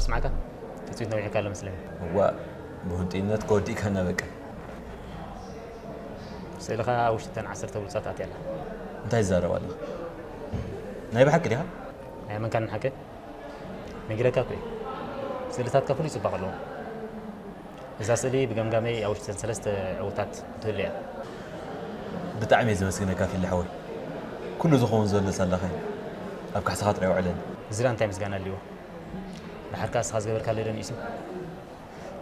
ስማዕካ ትፅቢት ነዊሕካ ኣሎ መስለኒ። እዋ፣ ብህንጡይነት ከወዲእካ እናበቀ። ስእልኻ ኣብ ውሽጢ እተን ዓሰርተ ብሉፃት ኣትያ ኣላ። እንታይ ትዛረብ ኣለኻ? ናይ ብሓቂ ዲኻ? ናይ መን ካን ሓቂ? ነጊረካ እኮ እየ። ስእልታትካ ፍሉይ ፅባቐ ኣለዎ። እዛ ስእሊ ብገምጋመይ ኣብ ውሽጢ እተን ሰለስተ ዕውታት ትህሉ እያ። ብጣዕሚ እየ ዘመስግነካ ፊሊ ሓወይ። ኩሉ ዝኸውን ዘሎ ሳላኸ ኣብ ካሕሳኻ ጥራይ ውዕለኒ። እዚ ደኣ እንታይ ምስጋና ኣልዎ? ደሓር ከኣ ንስኻ ዝገበርካለይ ዶ ንኢሱ?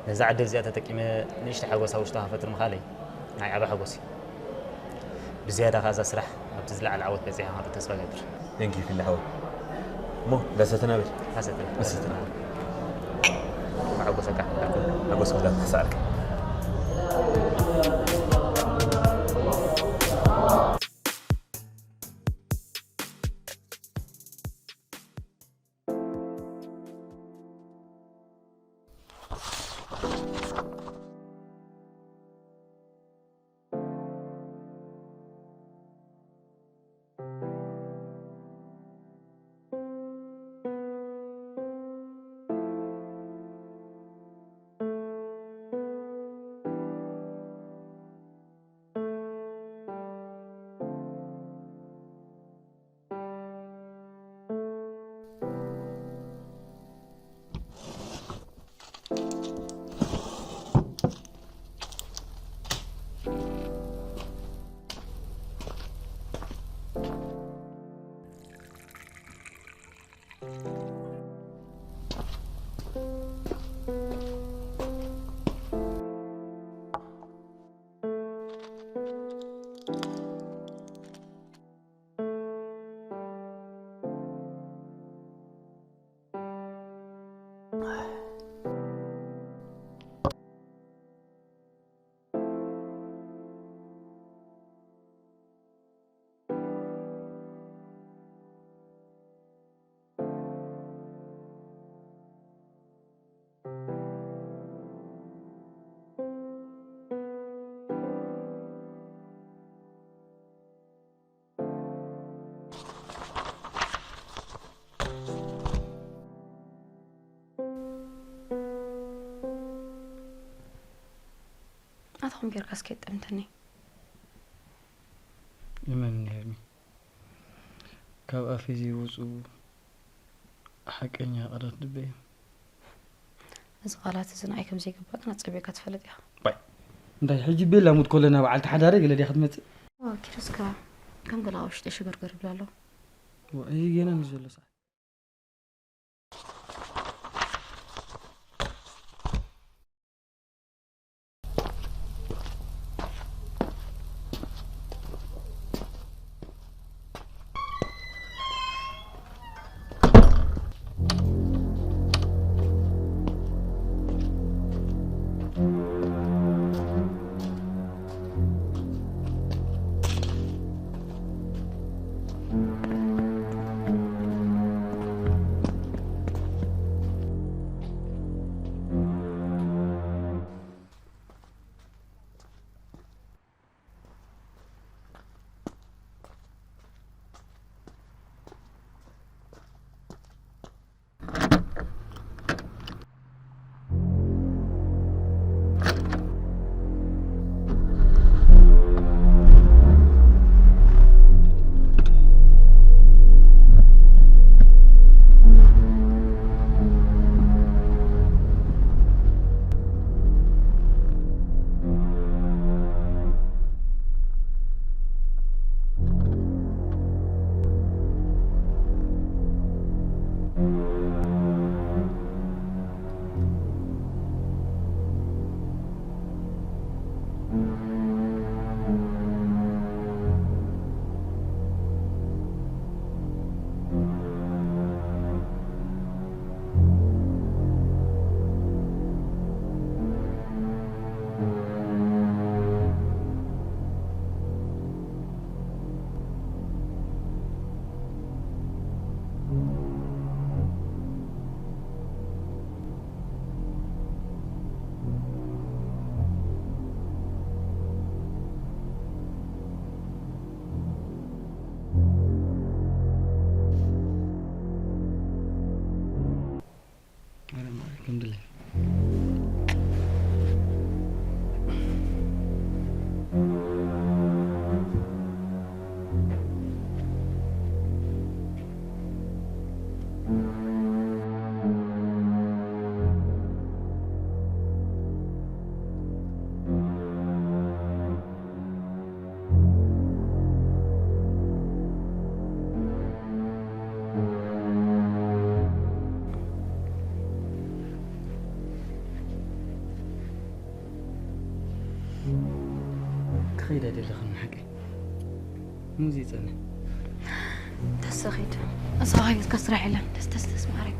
ነዛ ዕድል እዚኣ ተጠቂመ ንእሽቶ ሓጎስ ኣብ ውሽጥኻ ክፈጥር ምኽኣለይ ናይ ዓቢ ሓጎስ እዩ። ብዝያዳ ከኣ እዛ ስራሕ ኣብቲ ዝለዓለ ዓወት በጺሓ ክንርኢ ተስፋ እገብር። Thank you ፊሊ ሓወይ። እሞ ዳሰተና በል። ዳሰተና። ዳሰተና። ሓጎሰካ። ሓጎስ ክብላ ተሳኣልካ። ኣታኹም ጌርካ እስከ የጠምተኒ። እመንኒ ሄርሚ፣ ካብ ኣፈይ ዘይወፁ ሓቀኛ ቃላት ልበይ እዮም። እዚ ቃላት እዚ ንዓይ ከም ዘይግባእ ግን ኣጸቢቕካ ትፈልጥ ኢኻ። ባይ፣ እንታይ ሕጂ ቤላ ሙት ኮለና በዓልቲ ሓዳረይ ገለ ድያ ክትመጽእ? ኦ፣ ኪድ እስከ ከም ገለ ኣብ ውሽጠይ ሽገርገር ይብል ኣሎ። ዋ፣ እዚ ገና ምስ ዘሎ ሰዓት። እንድለ ክኸይድ ኣይደለኽን ሓቂ። ሙዚ ይጸንሕ። ደስ ኺድ። እዛ ኸይድካ ስራሕ የለን። ደስ፣ ደስ፣ ደስ ማረኝ።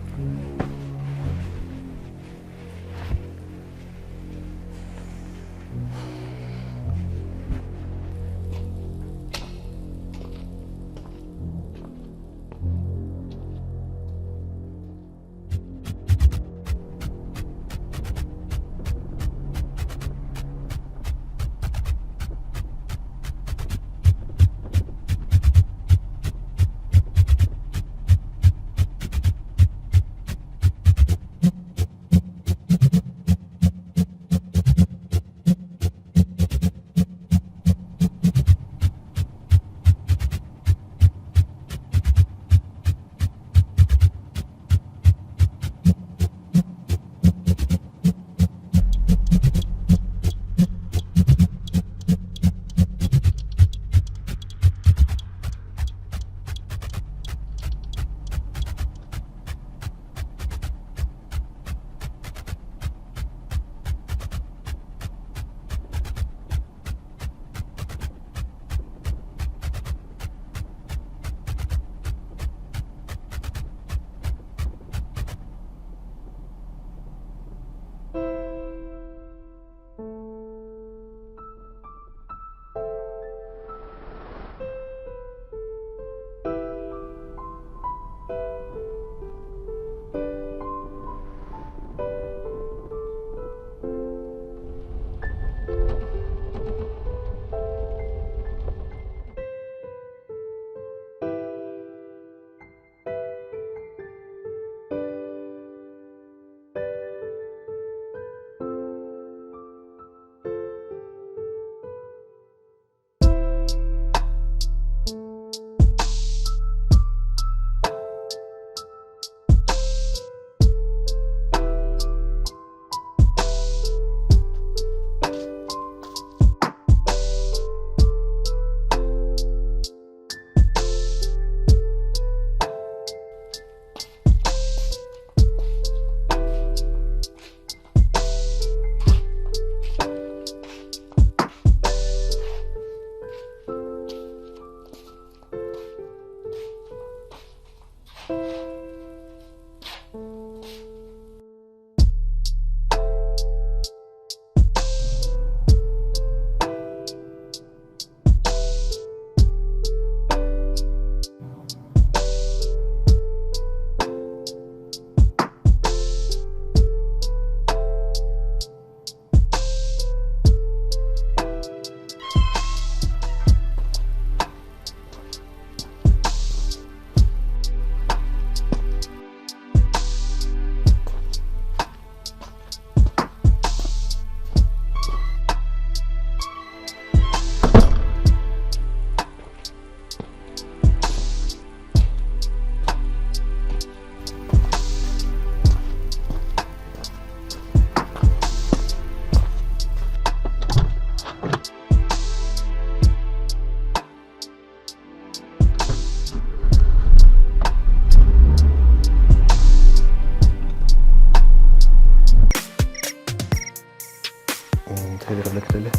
እንታይ ክብለኪ ደልየ?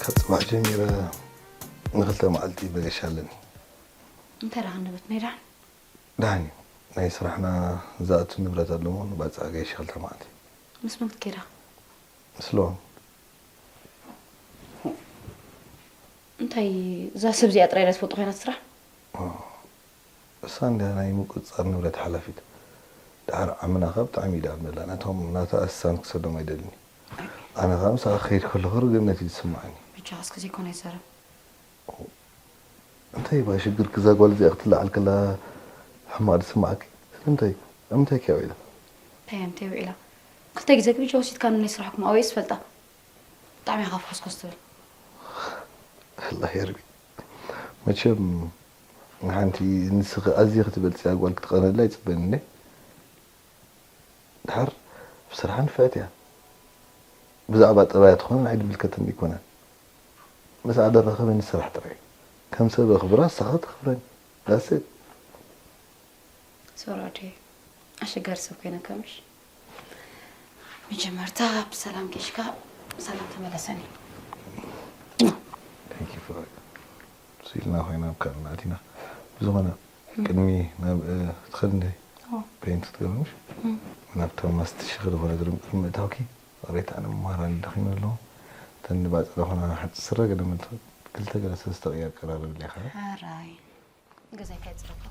ካብ ጽባሕ ጀሚረ ንኽልተ መዓልቲ መገሻ ኣለኒ። እንታይ ደኣ ሃንደበት ናይ ደሓን? ደሓን እዩ። ናይ ስራሕና ዝኣቱ ንብረት ኣሎ እሞ ንባጽዕ ገይሽ ክልተ መዓልቲ። ምስ መን ክትከይዳ? ምስ ለዋም። እንታይ እዛ ሰብ እዚኣ ጥራይ እያ ትፈልጦ ኮይና ትስራሕ? ኦ፣ እሳ እንድያ ናይ ምቁጽጻር ንብረት ሓላፊት። ደሓር ዓምና ከኣ ብጣዕሚ እዩ ደኣ ደላ። ነቶም ናታ ኣስሳን ክሰዶም ኣይደልን እዩ። ኣነ ከኣ ምሳኻ ክኸይድ ከለኹ ርግእነት እዩ ዝስምዓኒ። ብጃኻ እስከ ዘይኮነ ይዛረብ። እንታይ እባ ሽግርኪ፣ እዛ ጓል እዚኣ ክትለዓል ከላ ሕማቕ ዝስምዓኪ? ስለምንታይ? ኣብ ምንታይ ከ ውዒላ? እንታይ እያ ምተይ ውዒላ? ክልተ ግዜ ግን ጆ ወሲድካ ንነይ ስራሕኩም ኣበይ ዝፈልጣ? ብጣዕሚ ኢኻ ፍኾስኮስ ትብል። ኣላ ሄርቢ፣ መቸም ንሓንቲ ንስኺ ኣዝየ ክትበልጽያ ጓል ክትቐነላ ኣይጽበን እንዴ? ድሓር ብስራሓ ንፍዕቲ እያ። ብዛዕባ ጠባያ ትኾነ ንዓይ ድምልከተኒ ኣይኮነን። ምስኣ ደራኸበኒ ስራሕ ጥራይ እዩ። ከም ሰብ ኣኽብራ፣ ንሳኻ ተኽብረኒ። ዳሴት። ሶራዴ፣ ኣሸጋሪ ሰብ ኮይነካ ምሽ? መጀመርታ ብሰላም ጌሽካ ብሰላም ተመለሰኒ። Thank you for it. ስኢልና ኮይና ኣብ ካልእ ኣቲና። ብዝኾነ፣ ቅድሚ ናብ፣ እ፣ ትኸድ እንደ ኦ። ፔንት ክትገብሪ ምሽ? እም። ናብታ ማስት ሽኽሪ ዝኾነ ድርም ቅድሚ ምእታውኪ፣ ሬት ኣነ መማራኒ ደኺመ ኣለኹ። እተን ንባጽዕ ዝኾና ሓጺር ስረ ገለ መልቲ ክልተ ገለ ሰለስተ ቅያር ቀራርብለይ ኸኣ። ሕራይ። ገዛይ ከየጽረኩ።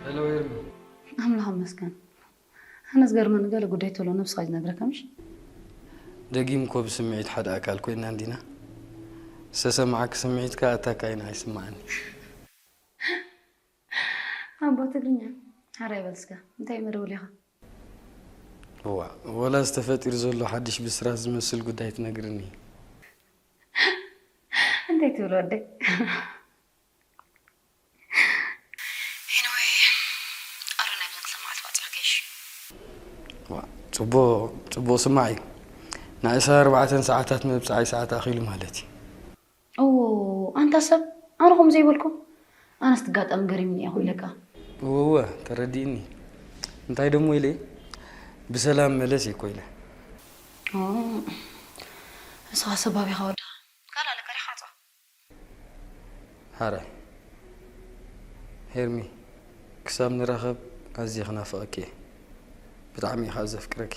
ሄሎ ኤርሚ። ኣምላኽ ይመስገን። ኣነ ዝገርመኒ ገለ ጉዳይ ተሎ ነብስኻ ዝነግረካ ምሽ? ደጊም እኮ ብስምዒት ሓደ ኣካል ኮይና እንዲና። ዝተሰማዓኪ ስምዒት ከኣ ኣታካ ኢና ኣይስማዓኒ። ኣቦ ትግርኛ፣ ሓራይ በል እስከ፣ እንታይ መደወል ኢኻ? እዋ፣ ወላ ዝተፈጢሩ ዘሎ ሓድሽ ብስራት ዝመስል ጉዳይ ትነግርኒ። እንታይ ትብል ወደይ? ኤኒወይ፣ ኣረ ናይ ብዘን ክልተ መዓልቲ ባጽዕ ጌሽ። ዋ፣ ጽቡቕ፣ ጽቡቕ ስማዕ እዩ። ናይ ዕስራን ኣርባዕተን ሰዓታት መብጽዓይ ሰዓት ኣኺሉ ማለት እዩ። ኦ፣ ኣንታ ሰብ፣ ኣነ ከምኡ ዘይበልኩ። ኣነስ ትጋጠም ገሪምኒ እየ ኩለካ። እወ፣ እወ፣ ተረዲእኒ። እንታይ ደሞ ኢለ? ብሰላም መለስ እኮ ኢለ። ኦ፣ ንስኻ ሰብ ኣበይ ኢኻ ወዳ? ካልእ ኣለካ ዲኻ? ሓራይ። ሄርሚ፣ ክሳብ ንራኸብ ኣዝየ ክናፍቐኪ እየ። ብጣዕሚ እየ ከኣ ዘፍቅረኪ።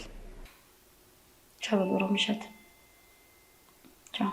ቻው፣ ብሩህ ምሸት። ቻው።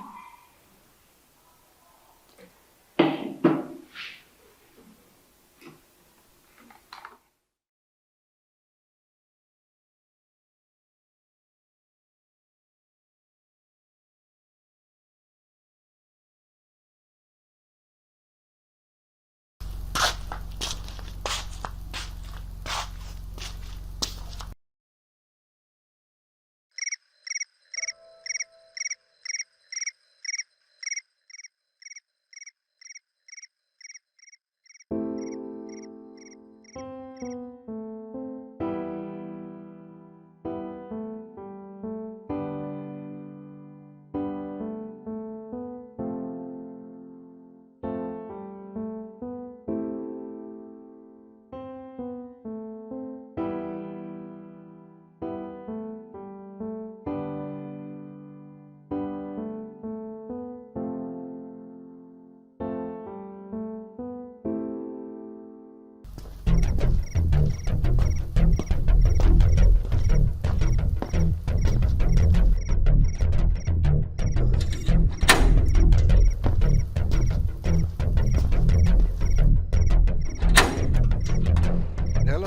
ሄሎ፣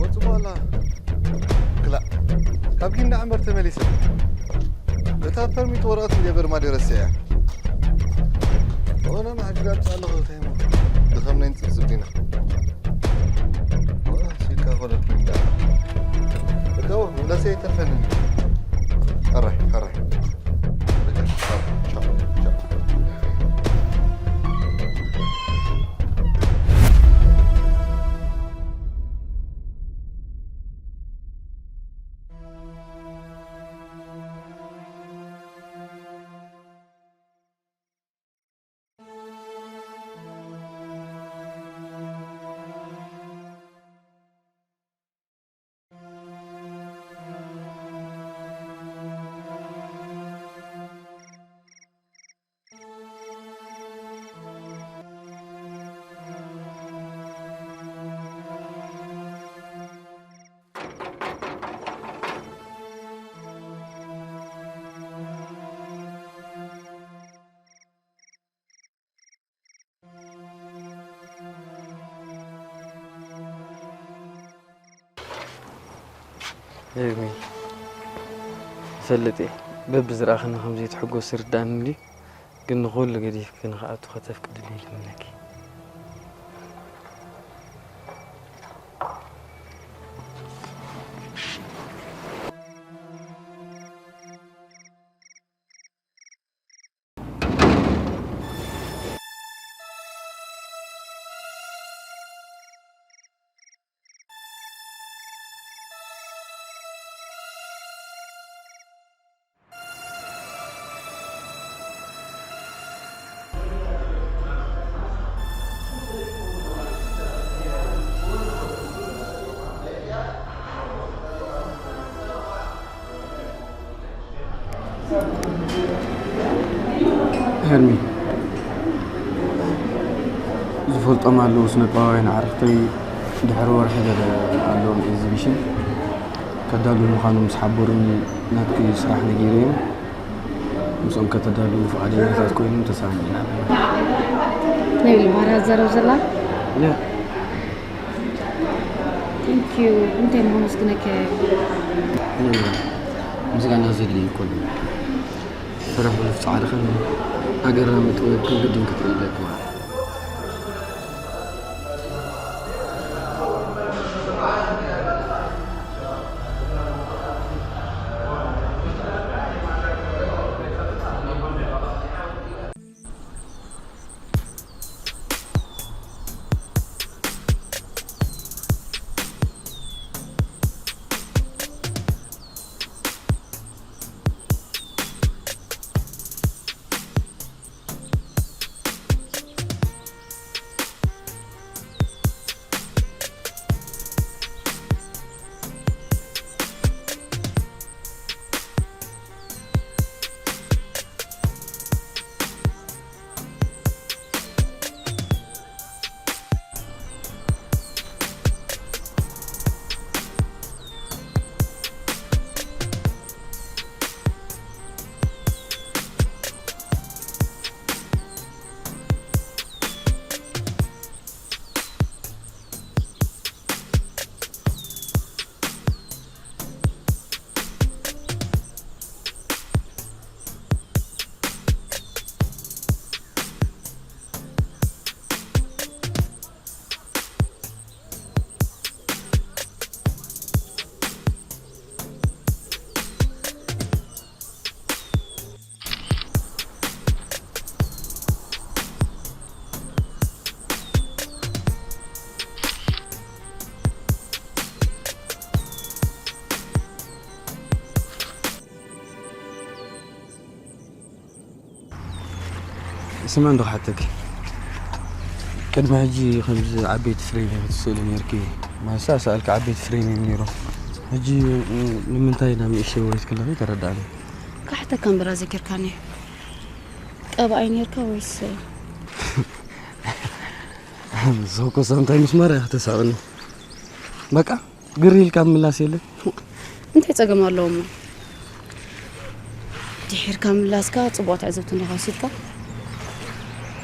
ወጽኡ ኣላ። ክላእ፣ ካብ ጊንዳዕ እምበር ተመሊሰ። እታ ፐርሚት ወረቐት እንድየ በርማድ ረሲዐያ። ኦነ ማዕጅጋብ ጻለኹ ተይሞ። ድኸምነይ ንጽብጽብ ዲና። ወ፣ ሲልካ ኮለልኩ እንዳ። እተው፣ ምለሰ ይተርፈኒ። ሕራይ፣ ሕራይ። ቻው፣ ቻው፣ ቻው። ሄርሚ፣ ይፈልጥ እየ በብዝረኣኽኒ ከም ዘይትሕጎስ ይርዳእኒ እንድዩ፣ ግን ንኹሉ ገዲፍኪ ንኽኣቱ ከተፍቅድለይ ይልምነኪ። ሄርሚ፣ ዝፈልጦም ኣለዉ ስነጥበባውያን ኣዕርኽተይ ድሕሪ ወርሒ ገለ ኣለዎም ኤግዚቢሽን ከዳልዉ ምዃኖም ምስ ሓበሩኒ ናትኪ ስራሕ ነጊረዮም። ምስኦም ከተዳልዉ ፍቓደኛታት ኮይኖም ተሰማሚዕና ኣለና። ናይ ኢሉ ባህርያ ትዛረብ ዘላ? ያ። Thank you። እንታይ እሞ መስግነካ እየ? ምንም ምስጋና ዘድልዮ ኣይኮነን። ስራሕ ብሉፍ ጻዕርኽን ኣገራሚ ጥበብክን ግድን ክትርኢ ኣለኪ ማለት እዩ። ስማ እንዶ ክሓተኪ፣ ቅድሚ ሕጂ ከምዚ ዓበይቲ ፍሬም ክትስእሊ ነይርኪ። ማሳ ሰኣልኪ ዓበይቲ ፍሬም እዮም ነይሮም። ሕጂ ንምንታይ ናብ ንእሽተይ ወሪድክለኺ ተረዳእኒ። ካሕተካ እምበር ኣዘኪርካኒ። ቀባኣይ ነይርካ ወይስ? ንስኺ እኮ ሳምታይ ምስማር እያ ክተሳቕኒ። በቃ ግር ኢልካ ምላስ የለን። እንታይ ጸገም ኣለዎ እሞ? ድሒርካ ምላስካ ጽቡቕ ትዕዝብቲ እንዲኻ ወሲድካ።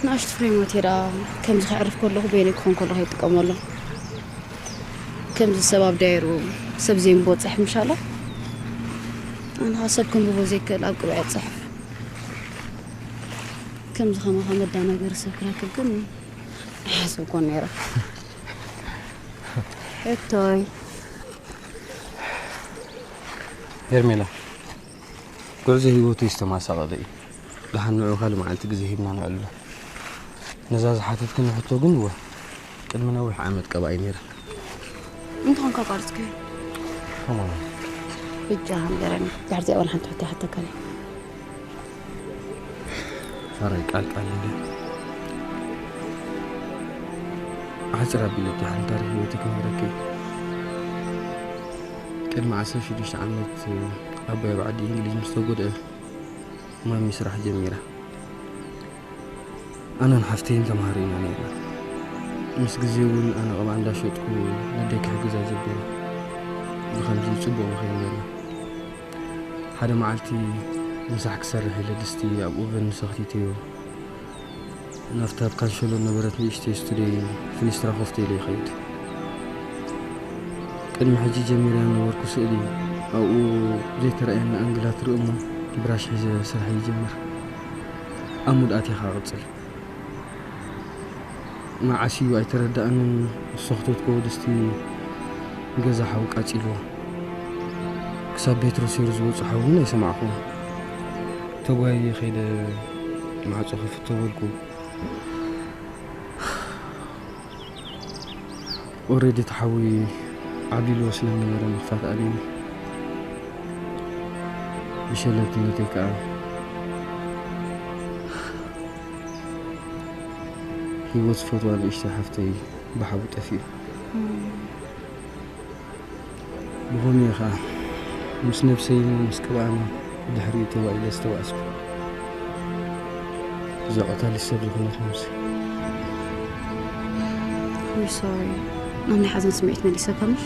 ንኣሽቱ ፍሬማት እየ ደኣ ከምዚ ከዕርፍ ከለኹ በይነይ ክኾን ከለኹ ይጥቀመሎም። ከምዚ ሰብ ኣብ ዳይሩ ሰብ ዘይምቦጽሕ ምሻሎ። ኣነ ኸኣ ሰብ ከንብቦ ዘይክእል ኣብ ቅብዐ ጽሕፍ። ከምዚ ከማኻ መዳናገሪ ሰብ ክረክብ ግን ኣይሓሰብኩን ነይረ። ሕቶይ። ሄርሜላ፣ ጉዕዞ ህይወተይ ዝተማሳቐለ እዩ። ደሓን ንዑ ካልእ መዓልቲ ግዜ ሂብና ነዕልሎ። ነዛ ዝሓተትክኒ ሕቶ ግን እወ፣ ቅድሚ ነዊሕ ዓመት ቀባኢ ነይረ። እንተኾንካ ኣቋሪጽካዮ? ከማን። ብጃኻ ንገረኒ። ድሕሪ እዚኣ ዋላ ሓንቲ ሕቶ ይሓተካ እየ። ፋራይ ቃል ቃል እንደ ሓፂር ኣቢለ እቲ ሓንቲ ታሪክ ህይወተይ ክነግረኪ። ቅድሚ ዓሰርተ ሽዱሽተ ዓመት ኣቦይ ኣብ ዓዲ እንግሊዝ ምስ ተጎድአ ማሚ ስራሕ ጀሚራ። ኣነን ሓፍተይን ተምሃሮ ኢና ነይርና። ምስ ግዜ እውን ኣነ ቅብኣ እንዳሸጥኩ ነደይ ክሕግዛ ጀሚረ። ብኸምዚ ጽቡቕ ንኸይድ ነይርና። ሓደ መዓልቲ ምሳሕ ክሰርሕ ኢለ ድስቲ ኣብ ኦቨን ንሰኽቲተዮ። ናብታ ኣብ ካንሸሎ ነበረት ንእሽተይ ስቱድዮይ ፍኒስትራ ኮፍተ ኢለ ይኸይድ። ቅድሚ ሕጂ ጀሚረያ ነበርኩ ስእሊ ኣብኡ ዘይተራእየኒ ኣንግላት ርኢ እሞ ብራሽ ሒዘ ስራሕ ይጅምር። ኣብ ሙድ ኣትየ ኸኣ እቕጽል። መዓስ እዩ ኣይተረድኣንን፣ ዝተኽተትክዎ ድስቲ ገዛ ሓዊ ቃጺልዎ። ክሳብ ቤት ሮሴሩ ዝበጽሑ ሓዊ እውን ኣይሰማዕክዎን። ተጓይየ ከይደ ማዕጾ ክፍቶ በልኩ። ኦሬዲ እቲ ሓዊ ዓብሊልዎ ስለ ዝነበረ ምኽፋት ኣልዩኒ። ብሸለልትነተይ ከኣ ህይወት ዝፈትዋ ንእሽተይ ሓፍተይ ብሓዊ ጠፊኡ። ብኸምኡ ከኣ ምስ ነብሰይን ምስ ቅብኣን ድሕሪኡ ተባኢለ ዝተባእስኩ። እዛ ቀታሊት ሰብ ዝኾነት ነብሲ። I'm sorry። ናብ ናይ ሓዘን ስምዒት መሊሰካ ምሽ?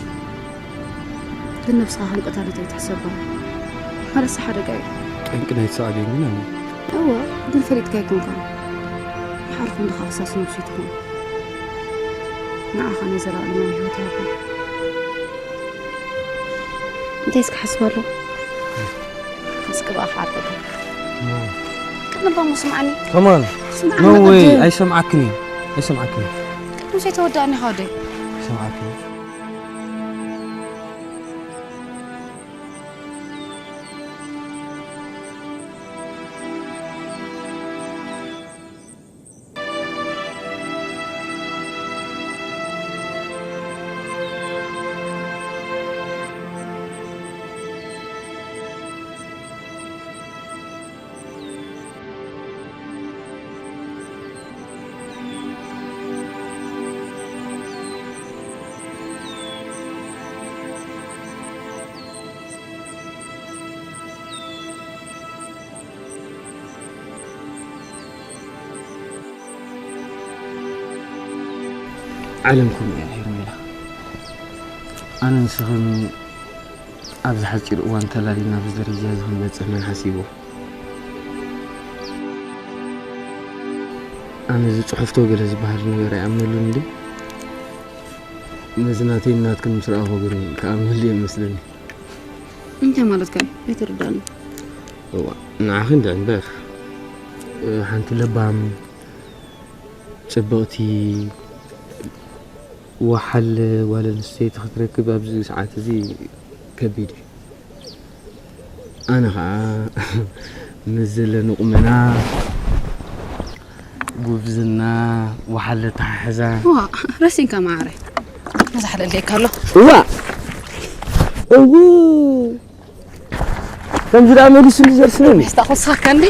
ግን ነብስኻ ከም ቀታሊት ኣይትሕሰባ። ማለትሲ ሓደጋ እዩ። ጠንቂ ናይቲ ሳዕቤን ግን ኣነ። እወ፣ ግን ፈሊጥካ ኣይኮንካን። ሓርፍ እንድኻ ክሳስ ነብሱ ይትኾን። ንዓኻ ናይ ዘለኣለማዊ ህይወት ይሃብካ። እንታይ እስኪ ሓስብ ኣሎ? እስኪ ብኣኻ ዓርቀካ። ቅድም ባሞ ስምዓኒ። ከማን ስምዓኒ no way ቅድም። ኣይሰምዓክን እዩ ኣይሰምዓክን እዩ ቅድም ዘይተወዳእኒ ኻ ወደይ። ኣይሰምዓክን እዩ ዓለም ከምኡ እያ ሄርሜላ። ኣነ ንስኽን ኣብዚ ሓፂር እዋን ተላሊና ኣብዚ ደረጃ እዚ ክንበፅሕ መን ሓሲብዎ? ኣነ እዚ ፅሑፍቶ ገለ ዝበሃል ነገር ኣይኣምነሉን እንዴ። ነዚ ናተይን ናትክን ምስ ረኣኹ ግን ክኣምነሉ እየ መስለኒ። እንታይ ማለትካ እዩ? ኣይተረዳእኒ። እዋ ንዓኺ እንደ እምበር ሓንቲ ለባም ፅብቕቲ ወሓል ጓል ኣንስተይቲ ክትረክብ ኣብዚ ሰዓት እዚ ከቢድ እዩ። ኣነ ከዓ ምስ ዘለኒ ቁመና ጉብዝና ወሓል ኣተሓሕዛ ዋ ረሲንካ ማዕረ መዛሕለለይካ ኣሎ። እዋ እው ከምዚ ደኣ መሊሱ እንዲ ዘርስነኒ ስታ ኮሳካ እንዲ